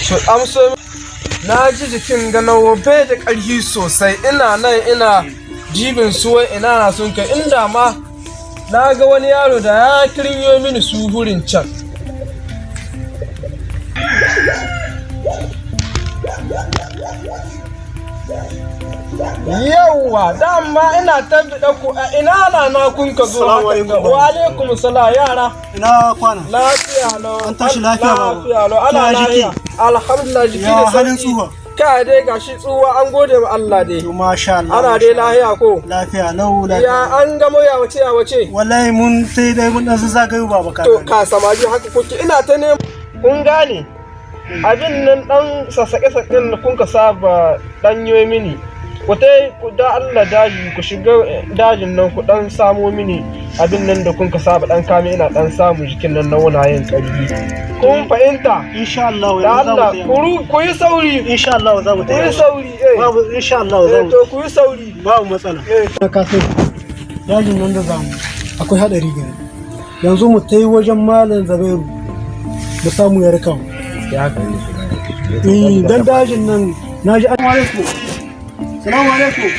Su amso. Na ji jikin ganawo bai da ƙarfi sosai. Ina nan ina jibin suwai, ina na sun kai, inda ma na ga wani yaro da ya kirinyo mini su hurin can. Yawwa, dama ina tabbida ku a ina na kun ka zo. Assalamu haka alaikum. ga. Wa alaikum salam, yara. Ina kwana. Lafiya lau. An tashi lafiya, baba? Lafiya lau. Ana Ya jiki? lafiya. Alhamdulillah, jiki Ya da halin sauki. tsufa? Ka dai gashi tsuwa, an gode ma Allah dai. To, masha Allah. Ana dai lafiya ko? Lafiya lau, lafiya. Ya an gamo ya wace ya wace? Wallahi mun sai dai mun dan zagayo, baba, ka. To ka samari haka kuke, ina ta neman. Kun gane? Abin nan dan sassaƙe-sassaƙen da kun ka saba dan yo mini. Ku tai ku da Allah daji, ku shiga dajin nan, ku dan samo mini abin nan da kun ka saba dan kame, ina dan samu jikin nan na wuna yin ƙarfi. Kun fahimta? Insha Allah Da yanzu za mu Allah taya. ku yi sauri. Insha Allah za mu Ku yi taya. sauri, eh. Babu, insha Allah za Eh, mu. to ku yi sauri. Babu matsala. Eh. Ka san dajin nan da zamu akwai hadari gare. Yanzu mu tai wajen Malam Zabairu mu samu ya rika mu. Ya haka ne. Eh, dan dajin nan naji. Assalamu alaikum. Assalamu alaikum.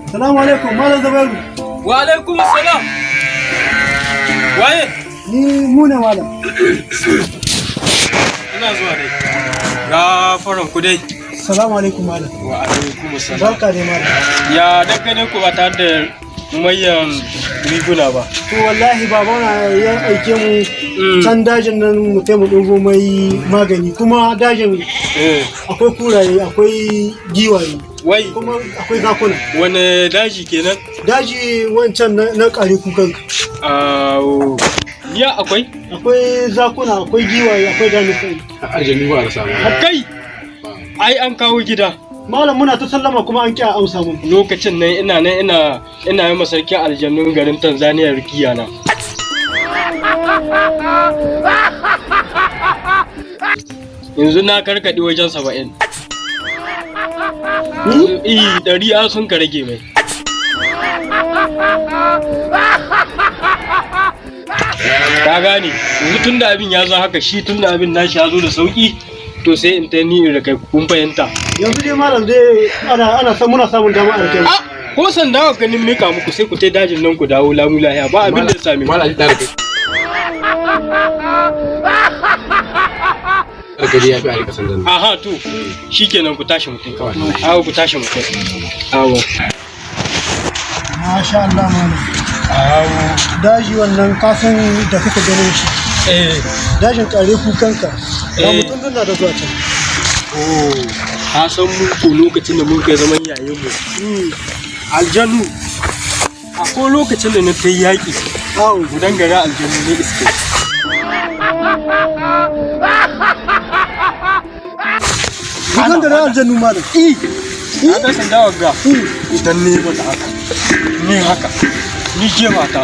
Assalamu alaikum, Malam Zabairu. Wa alaikum salam. Waye? Ni mu ne, malam. Ina zuwa dai. Gafaran ku dai. Assalamu alaikum, malam. Wa alaikum salam. Barka dai, malam. Ya dangane ku ba tare da mayan riguna ba? To wallahi baba na ya aike mu can dajin nan mu tai mu ɗebo mai magani, kuma dajin akwai kuraye, akwai giwaye, Wai kuma akwai zakuna. Wane daji kenan? Daji wancan na ƙare kukan. Awo. Ya akwai? Akwai zakuna, akwai giwaye, akwai damisai. Aljanu ba a samu. Kai! Ai an kawo gida. Malam, muna ta sallama kuma an ƙi a amsa mun. Lokacin nan ina nan ina yi masarkin aljannun garin Tanzania rikiya na. Yanzu na karkaɗe wajen 70. Ni? Eh, 100 an sun ka rage mai. Ka gane, yanzu tun da abin ya zo haka shi, tun da abin nashi ya zo da sauki, to sai in ta ni in da kai, kun fahimta. Yanzu dai malam dai ana muna samun dama a rike mu. A ko sanda ka ganin mika muku, sai ku tai dajin nan ku dawo lamu lahiya, ba abin da ya same ku. Mala ji tare kai. Gargaji ya fi a rika sandan. Aha, to shikenan, ku tashi mutum kawai. Awo, ku tashi mutum. Awo. Masha Allah, malam. Awo. Daji wannan kasan da kake ganin shi. Eh. Dajin ƙare kukanka. Ga Eh. mutum na da zuwa can. Oh. Ka san mu ko lokacin da mun kai zaman yayin mu. Aljanu. Akwai lokacin da na ta yaƙi. Awo. Gudan gari aljanu ne iske. Gudan da aljanu, malam. Eh. Ka ga sanda wagga. Idan ne mata haka. Ni haka. Ni je mata.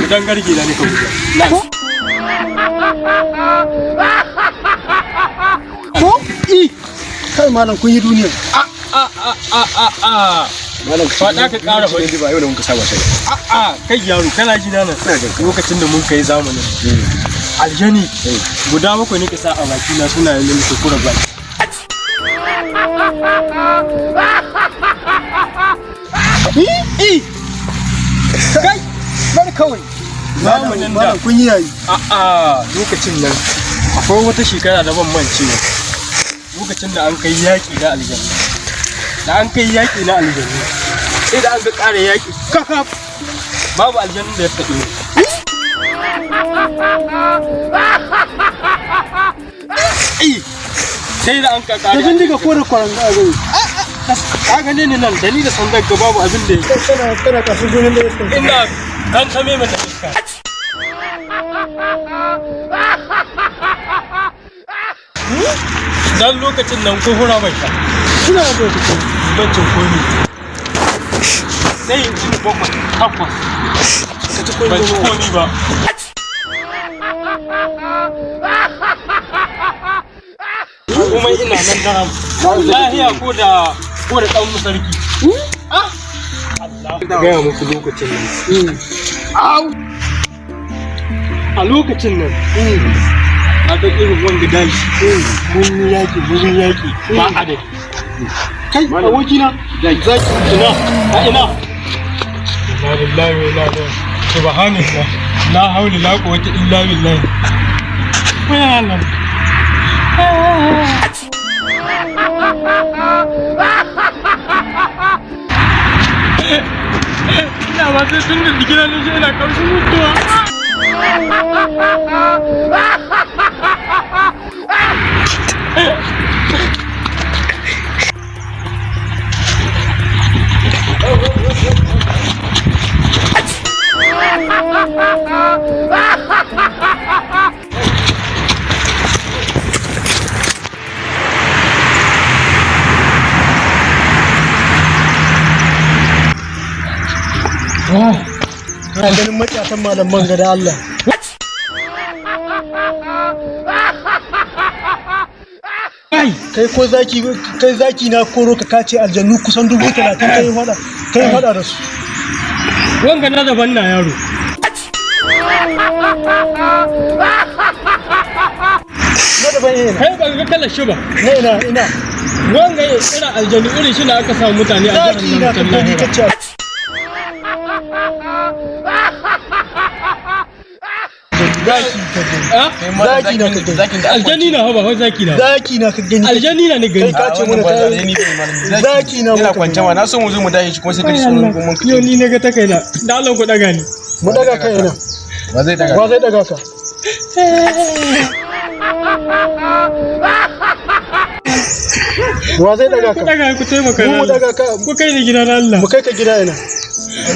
Gudan garge da nika guda. Na. Ko? I. Kai malam, kun yi duniya. A a a a a a. Malam, Faɗa ka ƙara faɗi. Ba yau da muka saba sai. A a kai yaro, kana ji nan. Ina jin ka. Lokacin da mun kai zamanin. Aljani guda bakwai ne ka sa a baki na suna yin mini kura baki. I. Kai bar kawai. Zamanin da Malam, kun yi yayi. A a lokacin nan akwai wata shekara da ban mancewa. Lokacin da an kai yaƙi na aljanna. Da an kai yaƙi na aljanna. Sai da an ga ƙara yaƙi kakaf. Babu aljanna da ya taɓe ni. Ai, sai da an ka Da ƙara. bindiga ko da kwaranga a gani. Ka gane ni nan da ni da sandan ka, babu abin da ya Kana kasu gonin da iska. Ina kan same mata iska. Dan lokacin nan ko hura bai sha. Suna da lokaci. Ban cin komi. Sai in ci bakwai, takwas. ci komi Ban ci ba. komi ba. Kuma ina nan daram. Lahiya ko da ko da ɗan sarki. Ah! Allah. Gaya muku lokacin nan. Au! A lokacin nan. Na ga irin wanga daji. Mun yi yaƙi, mun yi yaƙi ba adadi. Kai abokina. Zaki ina a ina. Inna lillahi wa inna ilaihi subhanallah. La hawla la quwwata illa billah. Ya Allah. Ina ba sai tun da jikina ne ina kamshin mutuwa. Kana ganin matsatan malaman ga da Allah. Kai, Kai ko zaki, kai zaki na koro ka kace aljannu kusan 30,000 kai fada da su. Wanga na daban na yaro. Na daban ina. Kai ba ga kalar shi ba. Na ina ina. Wanga ya tsira aljanu irin shi na aka samu mutane a Zaki na ka jahannam gani lahira. kace. Zaki ka gani. Ah? Zaki na ka gani. Zakin da Aljani na haba, wai zaki na. Zaki na ka gani. Aljani na ne Kai gani. ka ce mana kai zaki na yana muka kwance gani. ma na so mu zo mu dace shi kuma sai ka ji tsoron kuma mun Yau ni na ga ta kaina. Da Allah ku daga ni. Mu daga kai ina. Ba zai daga. Wa zai daga ka? Wa zai daga Ku ka? daga ku taimaka Mu na mu Allah. daga ka. Ku kai ni gida na Allah. Mu kai ka gida ina.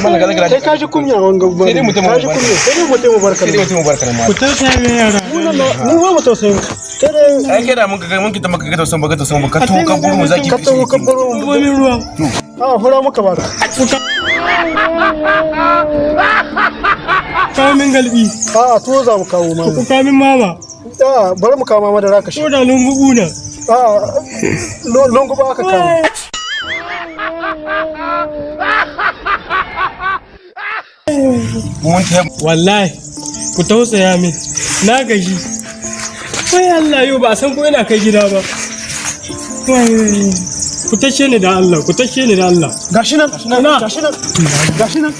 Mallan ka Kai ka ji kunya wanga ba. Sai dai mu taimaka Ka ji kunya. Sai dai mu taimaka barka. Sai dai mutum barka nan Ku tausaya min yara. Mu nan mu ba mu tausayin ka. Kai dai ai kai da mun ga mun kita maka ga tausan baka tausan baka to ka buru mu zaki ka taho ka baro Ku mu. min ruwa. A hura muka baka. Kawo min galbi. A tuwo za mu kawo ma. Ku kawo min mama. A bari mu kawo ma madara ka sha. Ko da lungubu na. A lungu ba aka kawo. Mun ta Wallahi ku tausaya min. Na gaji. Wai Allah yau ba a san ko ina kai gida ba. Wai, ku tashe ni da Allah, ku tashe ni da Allah. Gashi nan, Ina. gashi nan, gashi nan.